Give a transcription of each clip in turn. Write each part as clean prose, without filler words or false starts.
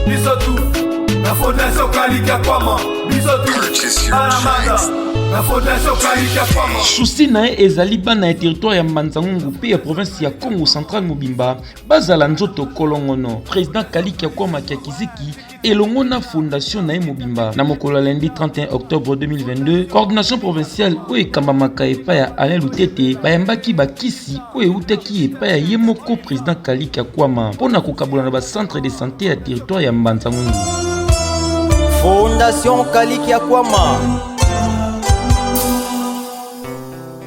Biso tout na fondation Kalika Kwama, biso tout bana manda na fondation Kalika Kwama. Souci na ye ezali bana ya territoire ya Mbanza-Ngungu mpe ya province ya Kongo central mobimba bazala nzoto kolongono. President Kalika Kwama Kiakiziki elongo na fondation na ye mobimba na mokolo ya lundi 31 octobre 2022, coordination provinciale oyo ekambamaka epai ya Alain Lutete bayambaki bakisi oyo eutaki epai ya ye moko president Kalika Kwama mpo na kokabola na bacentre de sante ya territoire ya Mbanza-Ngungu. Fondation Kaliki Kwama.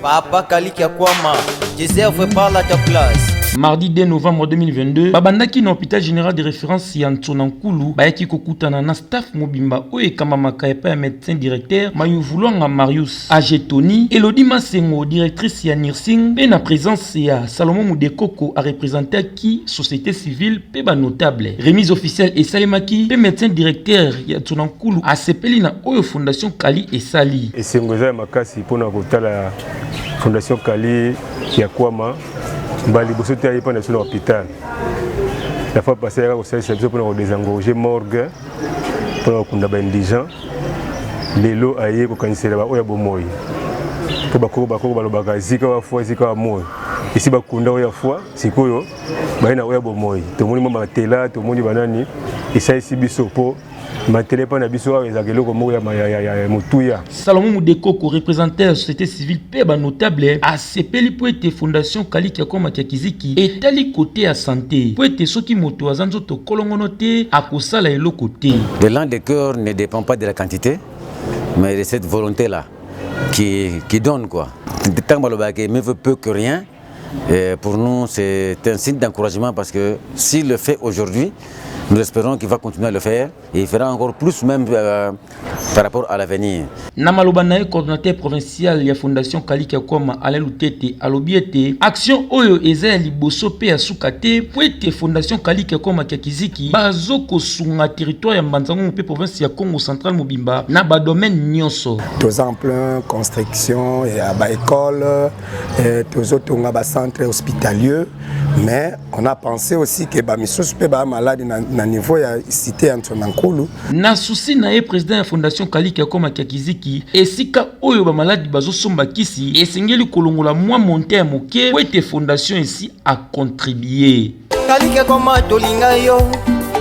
Papa Kaliki Kwama, Réserve parle à ta place. Mardi 2 novembre 2022, babandaki na hôpital général de référence ya Ntsonankulu, bayaki kokutana na staff mobimba oyo ekambamaka epai ya médecin directeur Mayuvulwanga Marius, AG Tony, Elodie Masengo, directrice ya nursing, mpe na présence ya Salomon Mudekoko arepresentaki société civile mpe banotable. Remise officielle esalemaki mpe médecin directeur ya Ntsonankulu asepeli na oyo Fondation Kali esali. Esengo eza ya makasi mpona kotala Fondation Kali ya Kwama mbala liboso te aye mpo na biso na hôpital. La fois passée ayaka kosalisa biso mpona kodésengorger morgue mpona kokunda baindigent. Lelo aye kokanisela baoyo ya bomoi, mpo bakoko bakoko balobaka zika wa foi zika wa moi. Esi bakunda oyo ya foi, sikoyo baye na oyo ya bomoi. Tomoni mwa matela, tomoni banani, esalisi biso mpo matela epai na biso awa ezalaka eloko moko ya motuya. Salomon Mudekoko, représentant ya société civile mpe banotable, asepeli mpo ete Fondation Kaliki Kwama Kiakiziki etali kote ya santé, mpo ete soki moto aza nzoto kolongono te, akosala eloko te. L'élan de cœur ne dépend pas de la quantité, mais de cette volonté-là qui donne, quoi. Tant que mieux vaut peu que rien. Et pour nous, c'est un signe d'encouragement parce que s'il le fait aujourd'hui, nous espérons qu'il va continuer à le faire et il fera encore plus même par rapport à l'avenir. Na maloba na ye, coordonnateur provincial ya Fondation Kaliki Kwama Alain Lutete alobi ete action oyo eza ya liboso mpe ya suka te, po ete Fondation Kaliki Kwama Kiakiziki bazokosunga territoire ya Mbanza-Ngungu mpe province ya Kongo central mobimba na badomaine nyonso. Toza en plein construction ya baécole, tozotonga bacentre hospitalier, mais on a pensé aussi que bamisusu mpe baya malade na niveau ya cité ya Ntsonankulu. Na souci na ye, président ya Fondation Kaliki Kwama Kiakiziki, esika oyo bamaladi bazosomba kisi esengeli kolongola mwa montant ya moke po ete fondation esi acontribuer. Kaliki Kwama, tolinga yo,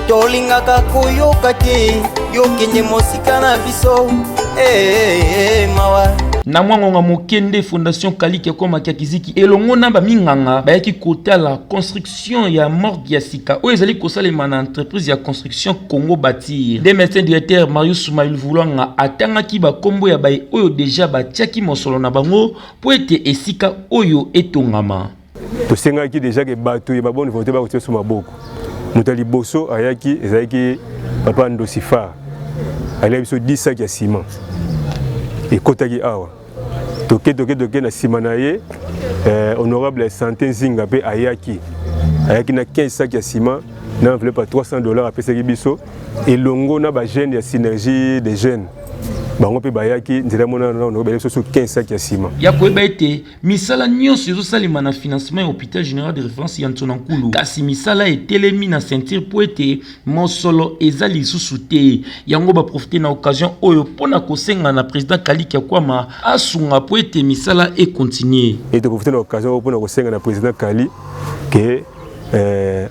tolingaka koyoka te yokende mosika na biso. Eh, eh, mawa. Na mwa ngonga moke nde Fondation Kaliki Kwama Kiakiziki elongo na baminganga bayaki kotala construction ya morgue ya sika oyo ezali kosalema na entreprise ya construction Congo Batir. Nde médecin directeur Marius Mayuvulwanga atangaki bakombo ya baye oyo deja batiaki mosolo na bango mpo ete esika oyo etongama. Tosengaki déjà ke bato ya babonne volonté bakotia biso maboko. Moto ya liboso ayaki ezalaki papa Ndosifar, aliaki biso 10 sac ya ciment, ekotaki awa. Toke toke toke, na nsima na ye honorable Santé Nzinga mpe ayaki na 15 sac ya ciment na enveloppe ya 300 $ apesaki biso, elongo na bajeune ya Synergie des jeunes. Bango mpe bayaki nzela mona na honorable biso so 15 sac ya ciment. Ya koyeba ete misala nyonso ezosalema na financement ya hôpital général de référence ya Ntsonankulu, kasi misala etelemi na ceinture mpo ete mosolo eza lisusu te. Yango baprofite na occasion oyo mpo na kosenga na président Kaliki Kwama asunga mpo ete misala econtinue. E toprofite na occasion oyo mpona kosenga na président Kali ke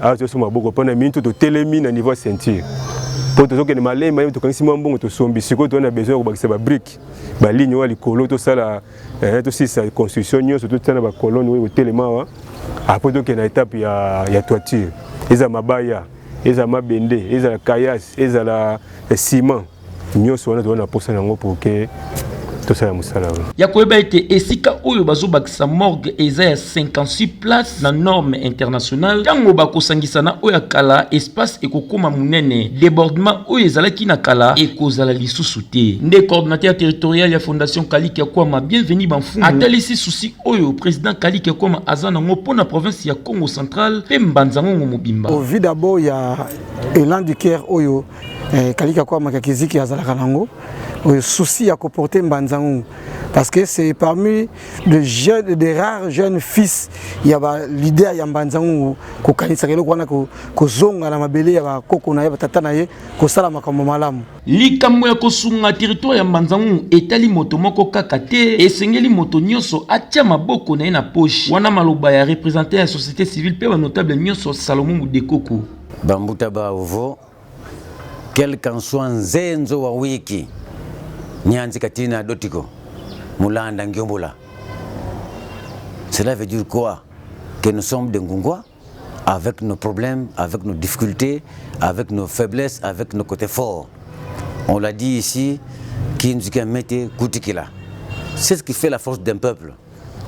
awa toso maboko mpona mingi totelemi na niveau ya ceinture, mpo tozokende malemi malemi. Tokangisi mwa mbongo, tosombi. Sikoyo toza na besoin ya kobakisa babrique, baligne oyo ya likolo, tosala tosilisa construction nyonso, totia na bacolonne oyo kotelema awa. Après tokende na étape ya toiture. Ezala mabaya, ezala mabende, ezala caillasse, ezala ciment, nyonso wana toza na posa yango pour ke tosala mosala oyo. Ya koyeba ete esika oyo bazobakisa morgue eza ya 56 place na norme internationale. Ntango bakosangisa na oyo ya kala, espace ekokóma monene, débordement oyo ezalaki na kala ekozala lisusu te. Nde coordonnateur territorial ya Fondation Kaliki Kwama Bienvenu Bamfumu atalisi souci oyo président Kaliki Kwama aza nango mpo na province ya Congo central mpe Mbanza-Ngongo mobimba. Au vu d'abord ya élan du cœur oyo Kaliki Kwama Kiakiziki azalaka nango, oyo souci ya koporter Mbanza-Ngungu. Parce que c'est parmi les jeunes, des rares jeunes fils ya ba leader ya Mbanza-Ngungu kokanisaka eloko wana, kozonga na mabele ya bakoko na ye, batata na ye, kosala makambo malamu. Likambo ya kosunga territoire ya Mbanza-Ngungu etali moto moko kaka te, esengeli moto nyonso atia maboko na ye na poche. Wana maloba ya représentant ya société civile mpe banotable nyonso, Salomo Mudekoko. Bambuta ba ovo, quel qu'en soit nzenzo wa wiki nyanzi katina dotiko mulanda ngiombula. Cela veut dire quoi? Que nous sommes des Ngungwa avec nos problèmes, avec nos difficultés, avec nos faiblesses, avec nos côtés forts. On l'a dit ici, Kinzuka mete kutikila. C'est ce qui fait la force d'un peuple.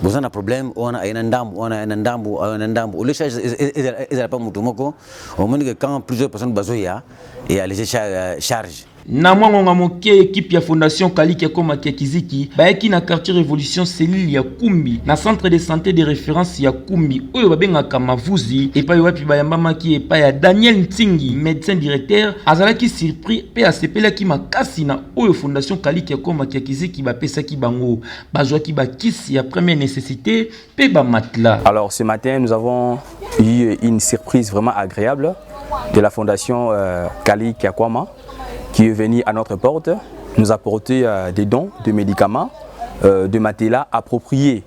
Boza na problème wana, ayena ndambu wana, ayena ndambu, ayena ndambu, ole charge ezala pa mutu moko. Omoni que quand plusieurs personnes bazoya et alléger charge. Na mwa ngonga moke, équipe ya Fondation Kaliki ekomaki ya Kiziki, bayaki na quartier Révolution, cellule ya Kumbi, na centre de santé de référence ya Kumbi oyo babengaka Mavuzi, epai wapi bayambamaki epai ya Daniel Ntingi, médecin directeur. Azalaki surpris mpe asepelaki makasi na oyo Fondation Kaliki ekomaki ya Kiziki bapesaki bango. Bazwaki bakisi ya première nécessité mpe bamatelas. Alors ce matin, nous avons eu une surprise vraiment agréable de la fondation Kali Kiakwama qui est venue à notre porte nous apporter des dons de médicaments, de matelas appropriés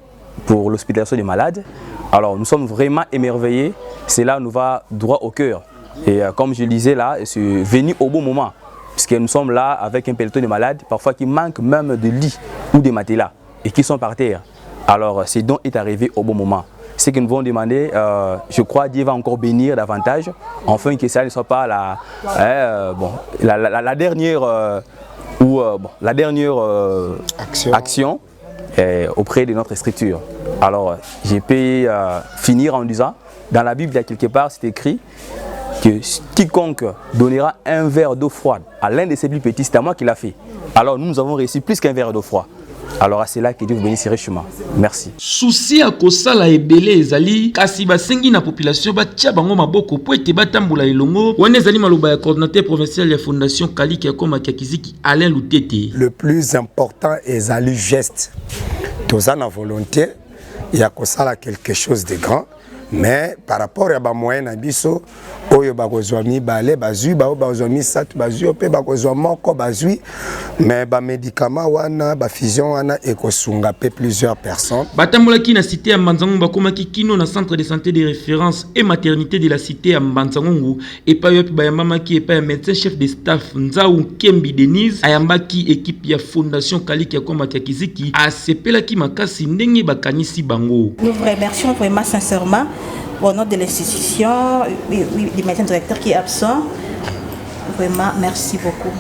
pour l'hospitalisation des malades. Alors nous sommes vraiment émerveillés, cela nous va droit au cœur. Et comme je le disais là, c'est venu au bon moment, puisque nous sommes là avec un peloton de malades, parfois qui manquent même de lits ou de matelas et qui sont par terre. Alors ce don est arrivé au bon moment. Ce que nous voulons demander, je crois Dieu va encore bénir davantage, afin que ça ne soit pas bon, la dernière, ou, bon, la dernière action, action auprès de notre structure. Alors, j'ai pu finir en disant, dans la Bible, il y a quelque part, c'est écrit que quiconque donnera un verre d'eau froide à l'un de ses plus petits, c'est à moi qui l'a fait. Alors nous, nous avons reçu plus qu'un verre d'eau froide. Alors à cela, que Dieu vous bénisse richement. Merci. Souci ya kosala ebele ezali, kasi basengi na population batia bango maboko po ete batambola elongo. Wana ezali maloba ya coordinateur provincial ya Fondation Kaliki akomaki ya Kiziki, Alain Lutete. Le plus important ezali geste. Toza na volonté ya kosala quelque chose de grand, mais par rapport ya bamoyen na biso, oyo bakozwa mibale bazwi, baoyo bazwa misato bazwi, oyo mpe bakozwa moko bazwi. Mais bamédicament wana, bafusion wana ekosunga mpe plusieurs personnes. Batambolaki na cité ya Mbanza-Ngungu, bakomaki kino na centre de santé de référence et maternité de la cité ya Mbanza-Ngungu, epai wapi bayambamaki epai ya médecin chef de staff Nzau Nkembi Denise. Ayambaki équipe ya Fondation Kaliki akomaki ya Kiziki, asepelaki makasi ndenge bakanisi bango. Nous vous remercions vraiment sincèrement au nom de l'institution, oui, du médecin directeur qui est absent. Vraiment, merci beaucoup.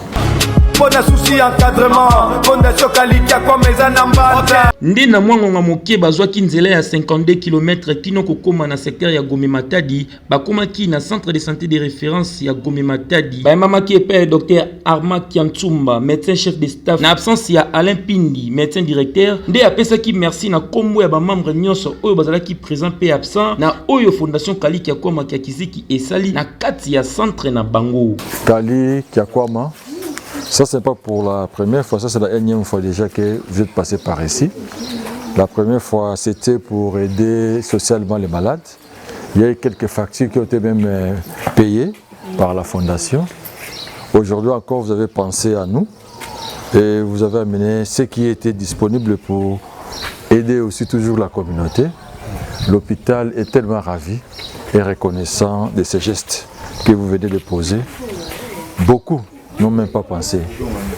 Mpona souci encadrement, Fondation Kaliki Akwama eza na Mbanza. Nde na mwa ngonga moke, bazwaki nzela ya 52 km kino kokóma na secteur ya Gombe Matadi. Bakomaki na centre de santé de référence ya Gombe Matadi, bayambamaki epai ya docteur Arma Kiantsumba, médecin chef de staff na absence ya Alain Pindi, médecin directeur. Nde apesaki merci na nkombo ya bamembre nyonso oyo bazalaki présent mpe absent na oyo Fondation Kaliki akwamaki ya Kiziki esali na kati ya centre na bango. Kali Kiakwama, ça c'est pas pour la première fois, ça c'est la énième fois déjà que vous êtes passé par ici. La première fois, c'était pour aider socialement les malades. Il y a eu quelques factures qui ont été même payées par la fondation. Aujourd'hui encore, vous avez pensé à nous et vous avez amené ce qui était disponible pour aider aussi toujours la communauté. L'hôpital est tellement ravi et reconnaissant de ces gestes que vous venez de poser. Beaucoup n'ont même pas pensé,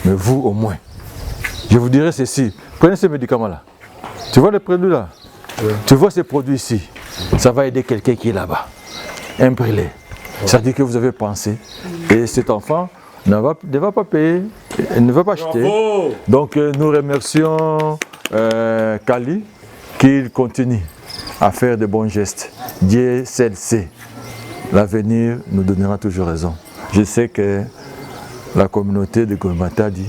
mais vous au moins. Je vous dirais ceci, prenez ces médicaments-là. Tu vois les produits là? Tu vois ces produits ici? Ça va aider quelqu'un qui est là-bas. Un brûlé. Ça dit que vous avez pensé. Et cet enfant ne va pas payer, il ne va pas acheter. Donc nous remercions Kali qu'il continue à faire de bons gestes. Dieu seul sait. L'avenir nous donnera toujours raison. Je sais que la communauté de Gombe Matadi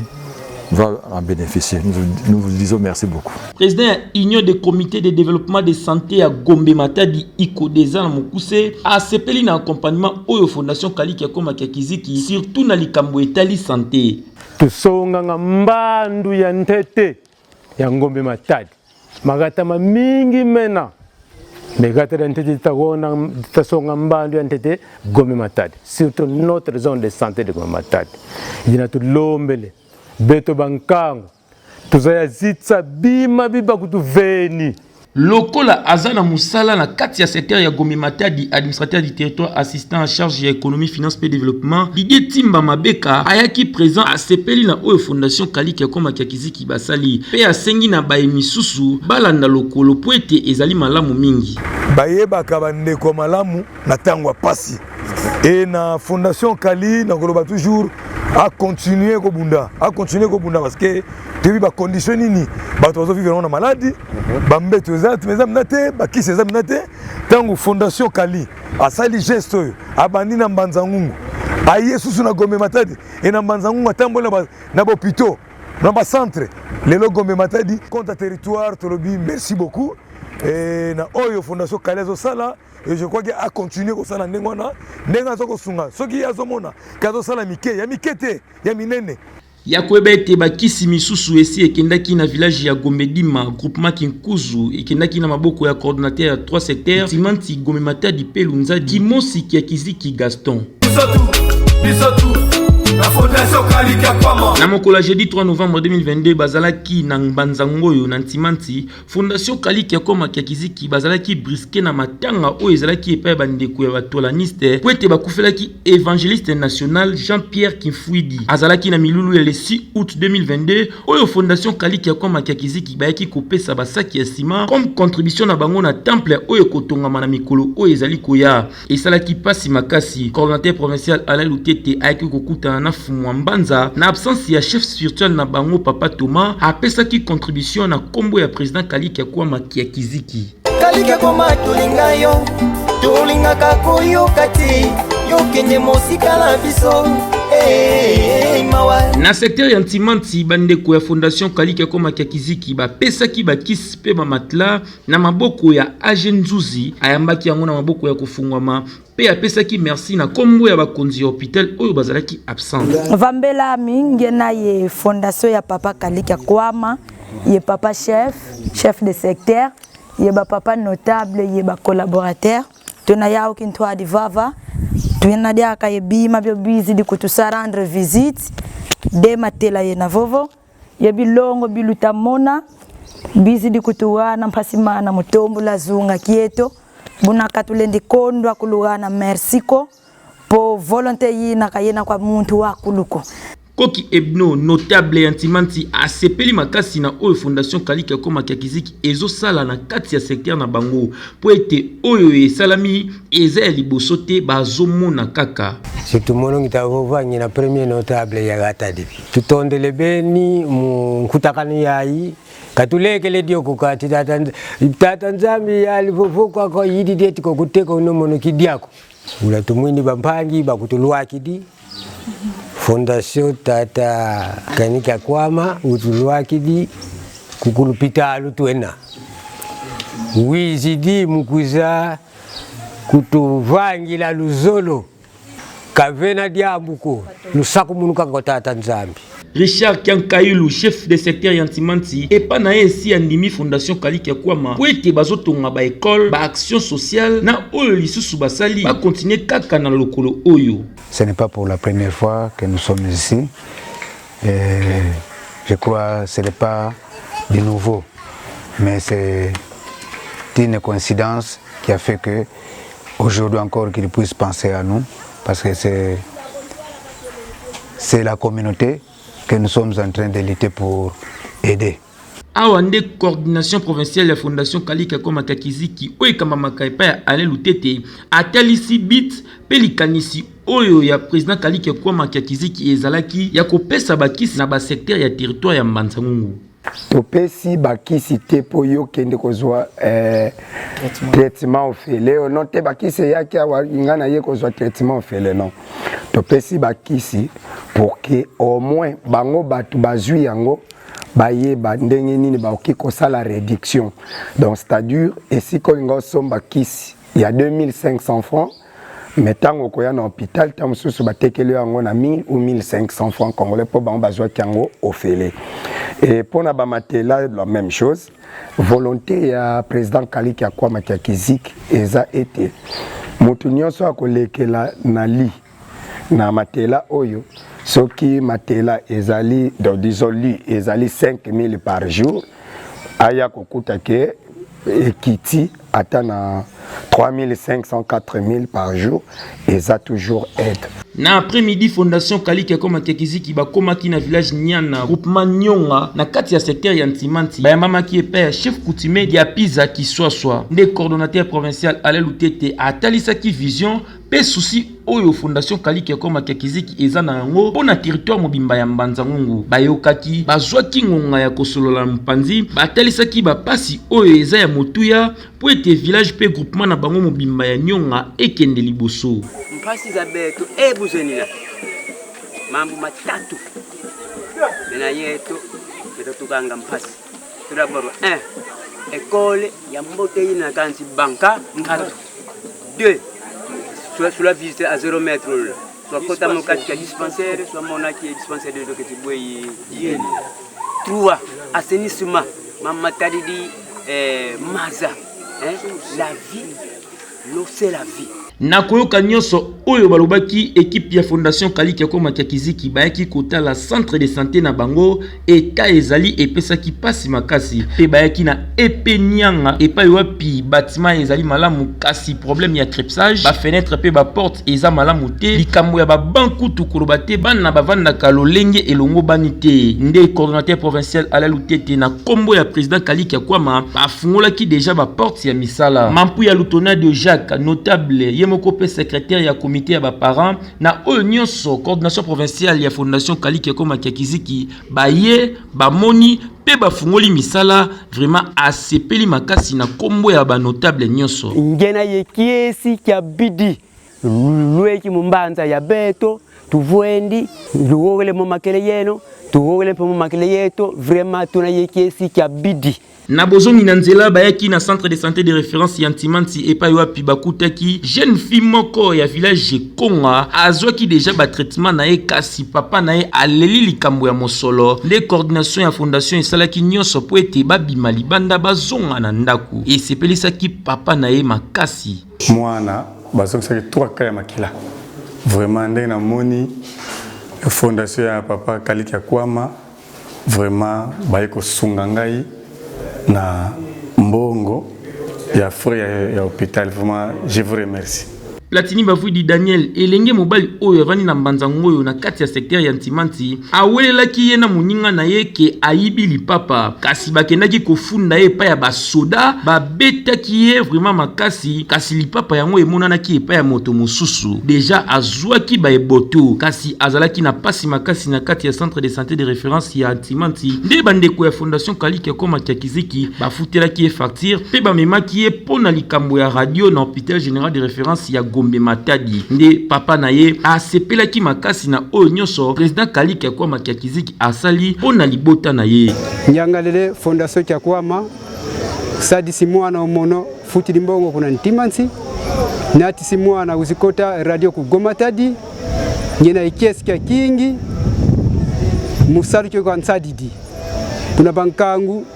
va en bénéficier. Nous vous disons merci beaucoup. Président ya Union des comités de développement de santé ya Gombe Matadi, Ikodeza na mokuse, asepeli na accompagnement oyo Fondation Kaliki akomaki ya Kiziki, surtout na likambo etali santé. Tusonganga mbandu ya ntete. Ya Ngombe Matadi makatama mingi mena mekatela ntete takona tasonga mbandu ya ntete Gombe Matadi, surtout notre zone de santé de Gombe Matadi yina tulombele beto bankango tuzaya zitsa bima biba kutuveni. Lokola aza na mosala na kati ya secteur ya Gombe Matadi, administrateur du territoire assistant en charge ya economie, finance mpe développement, Didier Timba Mabeka ayaki présent, asepeli na oyo Fondation Kaliki ya Kwama Kiakiziki basali mpe asengi na baye misusu balanda lokolo mpo ete ezali malamu mingi. Bayebaka bandeko malamu na ntango ya pasi e na Fondation Kali nakoloba toujours acontinue kobunda, acontinue kobunda, parce que toyebi bacondition nini bato bazovivre yango na maladi. Bambeto eza eza mina te, bakisi eza mina te. Ntango Fondation Kali asali geste oyo, abandi na Mbanza Ngungu, aye susu na Gombe Matadi e na Mbanza Ngungu, atamboli na bahôpitaux, na bacentre, lelo Gombe Matadi contre territoire. Tolobi merci beaucoup e na oyo Fondation Kali azosala et je crois que acontinue kosala ndenge wana, ndenge aza kosunga. Soki ye azomona ke azosala mike ya mike te, ya minene. Ya koyeba ete bakisi misusu esi ekendaki na village ya Gombe-Dima, groupement Kinkuzu, ekendaki na maboko ya coordonnateur ya 3 secteurs Ntimanti, Gombe Matadi mpe Lunzadi, Kimosi Kiakiziki Gaston. Na mokolo ya jeudi 3 novembre 2022, bazalaki na Mbanza Ngoyo na Ntimanti. Fondation Kaliki ya Kwama Kiakiziki bazalaki briske na matanga oyo ezalaki epai ya bandeko ya batolaniste mpo ete bakufelaki évangéliste national Jean-Pierre Kimfuidi. Azalaki na milulu ya le 6 août 2022 oyo Fondation Kaliki ya Kwama Kiakiziki bayaki kopesa basaki ya ciment comme contribution na bango na temple oyo ekotongama na mikolo oyo ezali koya. Esalaki mpasi makasi. Coordonnateur provincial Alain Lutete ayaki kokutana na Fumu wa Mbanza na absence ya chef spirituel na bango Papa Thomas, apesaki contribution na nkombo ya président Kaliki ya Kwama Kiakiziki. Kaliki koma tolinga yo, tolingaka koyoka te yokende mosika na biso. Hey, mawa. Na secteur ya Ntimanti, bandeko ya Fondation Kaliki ya Kwama Kiakiziki bapesaki bakisi mpe bamatelas na maboko ya AG Nzuzi. Ayambaki yango na maboko ya kofungwama mpe apesaki merci na nkombo ya bakonzi ya hôpital oyo bazalaki absent. Vambela mingi na ye fondation ya papa Kaliki Kwama, ye papa chef, chef de secteur, ye ba papa notable, ye ba collaborateur. Tuna yao kintwadi vava tuyena diaka ye bima byo bizi di kutusa rendre visite de matela ye na vovo ye bilongo biluta mona bizi di kutuwana mpasi mana mutombula zunga kieto bunaka tulendi kondwa kuluwana merci ko po volonté yina kayena kwa muntu wa kuluko. Koki Ebno, notable ya Ntimanti, asepeli makasi na oyo Fondation Kaliki Akoma Kiakiziki ezosala na kati ya secteur na bango mpo ete oyo esalami eza ya liboso te, bazomona kaka. Surtout monongi tavovangi na premier notable ya Gatadi tutondele beni mu nkutakani yayi katulekele dioko kati tata, tata Nzambi yali vovokwako yidi dieti kokuteka unomono kidiako ula tumwini bampangi bakutulwakidi Fondation tata Kanika Kwama utulwakidi kukulupitalu twena wizidi mukuza kutuvangila luzolo kavena diambuko lusaku munu kaka tata Nzambi. Richard Kiankailu, chef de secteur ya Ntimanti, epa na ye esi andimi Fondation Kaliki ya Kwama po ete bazotonga baekole, baaction sociale na oyo lisusu basali, bakontinue kaka na lokolo oyo. Ce n'est pas pour la première fois que nous sommes ici. Et je crois que ce n'est pas du nouveau, mais c'est une coïncidence qui a fait que aujourd'hui encore qu'ils puissent penser à nous, parce que c'est la communauté que nous sommes en train de lutter pour aider. Awa nde coordination provinciale ya Fondation Kalika Koma Kakiziki oyo ekambamaka epai ya Alain Lutete atalisi bit mpe likanisi oyo ya président Kalika Kwama Kiakiziki ezalaki ya kopesa bakisi na basecteur ya territoire ya Mbanza Ngungu. Topesi bakisi te mpo yo kende kozwa traitement ofele oyo non te. Bakisi eyaki awa, ngai naye kozwa traitement ofele, non. Topesi bakisi pour que au moins bango bato bazwi yango bayeba ndenge nini bakoki kosala réduction. Donc c'est-à-dire esika olinga osomba kisi ya 2500 francs. Mais ntango okoya na hôpital, ntango mosusu batekeli yo yango na 1000 ou 1500 francs congolais, mpo bango bazwaki yango ofele. Et mpona bamatelas, la même chose. Volonté ya président Kaliki Akwama Kiakiziki eza ete moto nyonso akolekela na lit, na matelas oyo, soki matelas ezali, donc disons lit ezali 5000 par jour, aya kokuta ke ekiti ata na 3500, 4000 par jour, eza toujours aide. Na après-midi, Fondation Kaliki Akoma Kiakiziki bakomaki na village Niana, groupement Nyonga, na kati ya secteur ya Ntimanti. Bayambamaki epai ya chef coutumier ya Piza Kiswaswa. Nde coordonnateur provincial Ale Lutete atalisaki vision mpe souci oyo Fondation Kaliki Akoma Kiakiziki eza na yango mpo na territoire mobimba ya Mbanza Ngungu. Bayokaki, bazwaki ngonga ya kosolola mopanzi, batalisaki bapasi oyo eza ya motuya mpo ete village mpe groupement na bango mobimba ya Nyonga ekende liboso. Mpasi za beto ebuzenina mambo matatu mena yetu metatukanga mpasi. Tout d'abord, un, école ya mbote ina kansi banka nkatu. Deux, soit visite à 0 mètre, soit kota mokati ya dispensaire, soit monaki dispensaire de doketi bweyi yeni. Trois, assainissement mama tadidi maza, hein, la vie, l'eau c'est la vie. Na koyoka nyonso oyo balobaki, ekipe ya Fondation Kaliki Akoma Kiakiziki bayaki kotala centre de santé na bango. Eta ezali epesaki mpasi makasi, mpe bayaki na epe Nianga, epai wapi bâtiment ezali malamu, kasi problème ya crépissage, bafenêtre mpe baporte eza malamu te. Likambo ya babancs kutu koloba te, bana bavandaka lolenge elongo bani te. Nde coordonnateur provincial Alalu Tete, na nkombo ya président Kaliki Akwama, bafungolaki déjà baporte ya misala. Mampu ya Lutona de Jacques, notable ye moko mpe secrétaire ya comité ya baparent, na oyo nyonso coordination provinciale ya Fondation Kaliki Akoma Kiakiziki baye bamoni mpe bafungoli misala, vraiment asepeli makasi na nkombo ya banotable nyonso. Ngena ye kiesi kya bidi lweki mumbanza ya beto, tuvwendi luwokele mu makele yeno, tuwokele mpe mu makele yeto. Vraiment tuna ye kiesi kya bidi. Na bozongi na nzela, bayaki na centre de santé de référence ya Ntimanti, epai wapi bakutaki jeune fille moko ya village Konga azwaki déjà batraitement na ye, kasi papa na ye aleli likambo ya mosolo. Nde coordination ya fondation esalaki nyonso mpo ete babima libanda, bazonga na ndako. Esepelisaki papa na ye makasi. Mwana bazongisaki 3 cas ya makila. Vraiment, ndenge namoni fondation ya papa Kaliki Akwama, vraiment baye kosunga ngai na mbongo ya frais ya hôpital, vraiment je vous remercie. Platini Bavudi Daniel, elenge mobali oyo avandi na Mbanza Ngoyo na kati ya secteur ya Ntimanti, awelelaki ye na moninga na ye ke ayibi lipapa, kasi bakendaki kofunda ye epai ya basoda, babetaki ye vraiment makasi, kasi lipapa yango emonanaki epai ya moto mosusu. Déjà azwaki baeboto, kasi azalaki na pasi makasi na kati ya centre de santé de référence ya Ntimanti. Nde bandeko ya Fondation Kaliki Akoma Kiakiziki bafutelaki ye facture mpe bamemaki ye mpo na likambo ya radio na hôpital général de référence ya Gombe Matadi. Nde papa na ye asepelaki makasi na oyo nyonso président Kaliki Akwama Kiakiziki asali mpo na libota na ye. Nyangalele fondation Kyakwama sadisi mwana omono futili mbongo kuna Ntimansi, natisi mwana uzikota radio kugomatadi ngena ikiesi kya kingi musalu kyo kwa nsadidi kuna bankangu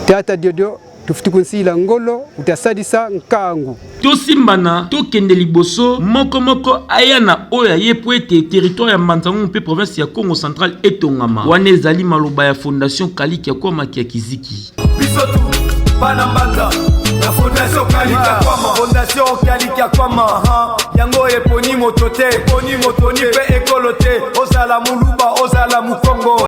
tata diodio tufuti kunsila ngolo utasadisa nkangu. Tosimbana, tokende liboso, moko moko aya na oyo aye po ete territoire ya Mbanza-Ngungu mpe province ya Congo Central etongama. Wana ezali maloba ya Fondation Kaliki Akwama Kiakiziki. Biso tu bana Mbanza na Fondation Kaliki Akwama, Fondation Kaliki Akwama yango eponi moto te, eponi moto ni mpe ekolo te, ozala Moluba, ozala Mokongo.